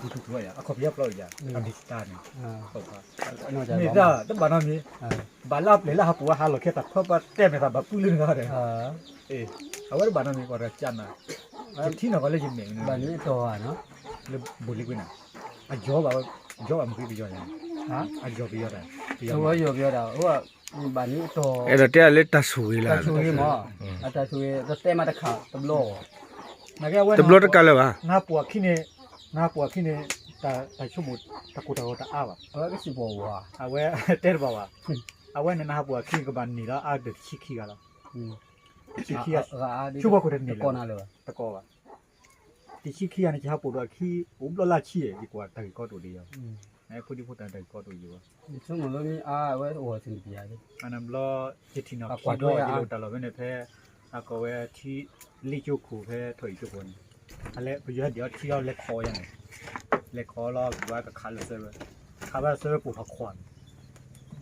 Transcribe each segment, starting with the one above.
ပူၤထူထူယၤ အခီပညီပျီယၤ အမ့ၢ်တၢ်န့ၣ် မ့ၢ်တၢ်တဘၣ်နီတမံၤ ဘၣ်လၢအပျဲၢ်လၢဟးပူၤဝဲဟးလီၤခဲတၢ်ဖၢပှၤတဲမဲာ်သးဘၣ်ပုၢ်လၢနဂၤဒီး အဝဲတဘၣ်နီတမံၤ ပှၤတဂၤကၢ်နၤ ယထံၣ်နီၢ်ကီၢ်လၢယမဲာ် ဘၣ်န့ၣ်တီၢ်ဘၣ်နီၤ လၢဘူးလံကွံာ်နၤ အယီၤဘၣ် ယီၤဘၣ်မ့ၢ်က့ပယီၤယၤ အယီၤပယီၤတၢ် ပယီၤယီၤပယီၤတၢ် ဘၣ်န့ၣ်တီၢ် အဲၣ်ဒိးတဲလၢတၢ်ဆိၣ်ဂ့ၤလၢ တၢ်ဆိၣ်ဂ့ၤမး အတၢ်ဆိၣ်ဂ့ၤ တတဲမးတခါတဘျီ တဘျီတကးလၢၤဘၣ် နဟးပူၤအခံန့ၣ် နဟးပူၤအခံန့ၣ် တၢ်ဆိကမိၣ် တၢ်ကိၢ်တၢ်ဂီၤတအါဘၣ် အဝဲကစံးပီၤဝါ အဝဲတဲတဘၣ်ဘၣ် အဝဲန့ၣ်နဟးပူၤအခံကဘၣ်န့ၢ်လီၤအါဒၢးတဆံခံဂၤလီၤ တဆံခံဂၤ ဆိကမိၣ်ခိၣ်တန့ၢ်လၢၤ တကီဘၣ် တဆံခံဂၤန့ၣ် ယဟးပိာ်ဒီးအခံ အိၣ်ဘျီလၢဆံ ယကွၢ်တၢ်ဂ့ၢ်ကီတအိၣ်ဒံးယၤ ဖိဒံဖိတၢ်တၢ်ဂ့ၢ်ကီတအိၣ်ယၤ နဘျီ ယထံၣ်နီၢ်ကီၢ်ဒီး ယလိာ်တၢ်လီၢ်ဖဲန့ၣ်ဖဲ အကိးဝဲထံ လ့ၣ်ကၠိခိၣ်ဖဲထီၣ်အံၤကၠိခိၣ်န့ၣ် အလဲၤပယီၤဟဲဒံးအီထံအီလဲၤခိးယၤန့ၣ် လဲၤခိးလီၤ ကဘၣ်ကခးလၢဆၢဝဲ ခးဘၣ်ဆၢဝဲပိာ်ထီၣ်ခွါန့ၣ်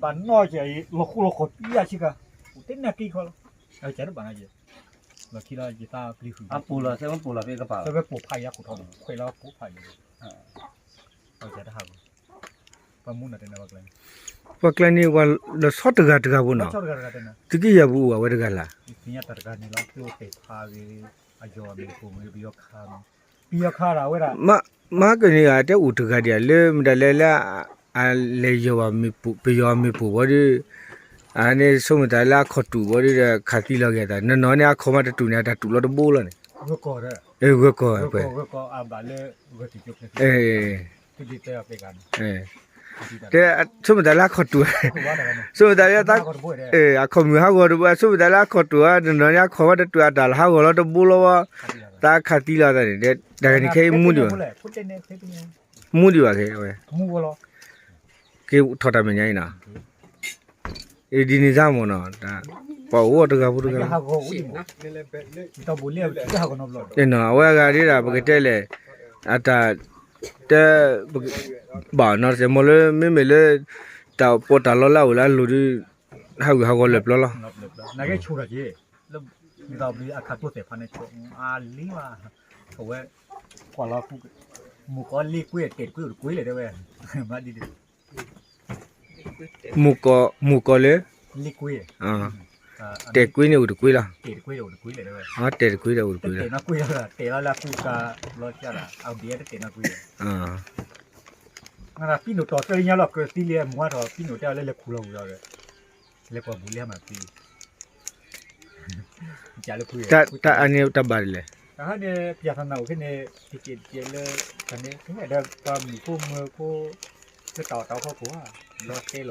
ဘၣ်နီၢ်ကဲအံၤ လီၤဃိလီၤဃီၤပံယၤဆံကၤ အိၣ်တ့ၢ်နၢ်က့ခီလီၤ အကတဘၣ်နီၢ်ကဲ လီၢ်ခံလီၤယသးပျံၤဃုာ် အပူၤလီၤ ဆၢဝဲပိာ်လီၤဖဲကပၤ ဆၢဝဲပိာ်ဖးယၤခိၣ်ထီၣ် ခွဲးလီၤပိာ်ဖးယၤ အကတဟးဂီၤ ပှၤမူနၤတန့ၣ် ပှၤကျဲန့ၣ် ပှၤလီၤဆီတဂၤတဂၤဖိနီၤ သုက့ယၤပူၤအိၣ်အဝဲတဂၤလၢ် သ့ၣ်ညါတၢ်တဂၤန့ၣ်လီၤ သုအိၣ်သ့ၣ်ဖးဂ့ၤ အယီၤမ့ၢ်ပိာ်မ့ၢ်ပယီၤခါ ပယီၤခါဒီးအဝဲဒၣ် မဟါကန့ၣ်ဂၤတဲအိၣ်တဂၤဒံးလၢမတၤလဲၣ်လၢ အလဲၤယီၤဘၣ်မ့ၢ်ပယီၤမ့ၢ်ပိာ်ဘၣ်ဒီး အန့ၣ်ဆိကမိၣ်သးလၢအခီၣ်တူာ်ဘၣ်ဒီး ခးသံလီၤက့ၤသး နီၢ်နီၢ်န့ၣ်အခီၣ်မးတတူာ်န့ၣ် အတၢ်တူာ်လီၤတဘိလီၤန့ၣ် ဂၢၢ်ကီၢ်ဒီး ဂၢၢ်ကီၢ် ဂၢၢ်ကီၢ်အဘၣ်လၢ ဂၢၢ်တကၠိဖျဲး တဲ ဆိကမိၣ်သးလၢအခီၣ်တူာ် ဆိကမိၣ်သးလၢ အခီၣ်မုၢ်ဟးဂီၤတဘိ ဆိကမိၣ်သးလၢအခီၣ်တူာ်ဧါ နီၢ်နီၢ်န့ၣ်အခီၣ်မးတတူာ် အတၢ်လီၤဟးဂီၤလီၤတဘိလီၤဝဲ သးခးသံလီၤသးန့ၣ် တၢ်ဂၤန့ၣ်ခဲအံၤမူဒံးဘၣ် မူဒံးဘၣ်ခဲအဝဲ က့ၤထီၣ်တၢ်မဲာ်ညါအံၤနီၤ ဒ်န့ၣ်စၢ်မ့ၢ်နီၤ ပှၤအိၣ်တဂၤဖိတဂၤ နီၤ အဝဲအဂၤဒ်ဒၣ် ပကတဲလဲၣ် အတၢ် တ ဘၣ်နီၤ တစဲးမ့ၢ်လၢ မ့မ့ၢ်လၢ တၢ်ပီးတၢ်လီလၢအအိၣ်လၢအလိၤဒီး ဟးဂူာ်ဟးဂီၤလၢာ်ပျီလီၤ နကဲဆိၣ်ထီၣ်က့ၤ လၢ မ့ၢ်သးဘျုးအခါတိၢ်သဲးဖးန့ၣ်ဆိၣ် အလံဝါ အဝဲ ကွၢ်လီၤ မုၢ်ကီးလ့ၣ်ကွ့ တဲာ်တကွ့အိၣ်တကွ့လဲၣ်တဲဝဲ မၤဒ် မုၢ်ကီး မုၢ်ကီးလၢ လ့ၣ်ကွ့ တဲာ်ကွ့န့ၣ်အိၣ်တကွ့လီၤ တဲာ်တကွ့ဒီးအိၣ်တကွ့လီၤ တဲာ်လီၤလၢအကူကၤလီၤကၢ်ဒီး အဝဲဒ်တတဲာ်နီၣ်ကွ့ ပံနိၣ်တီၢ်သၢညါလီၤ ကသံလံ မူၤထီၣ် ပံနိၣ်တဲလၢလဲၤခူၣ်လီၤဝံၤဒီး လဲၤကွၢ်ဘူးလံမၤသံ တၢ်အန့ၣ်တၢ်ဘၣ်ဒ်လဲၣ် တၢ်ဟါန့ၣ် ပျၢ်ထီၣ်နၢ်အိၣ်ဖဲန့ၣ် တကဲးတကဲးလၢ တၢ်န့ၣ် ကဟဲဒီးပှၤမုၣ်ဖိမၢဖိ လၢတၢ်အီၣ်တၢ်အီဖီခိၣ်ဧါ လီၤတဲလီၤ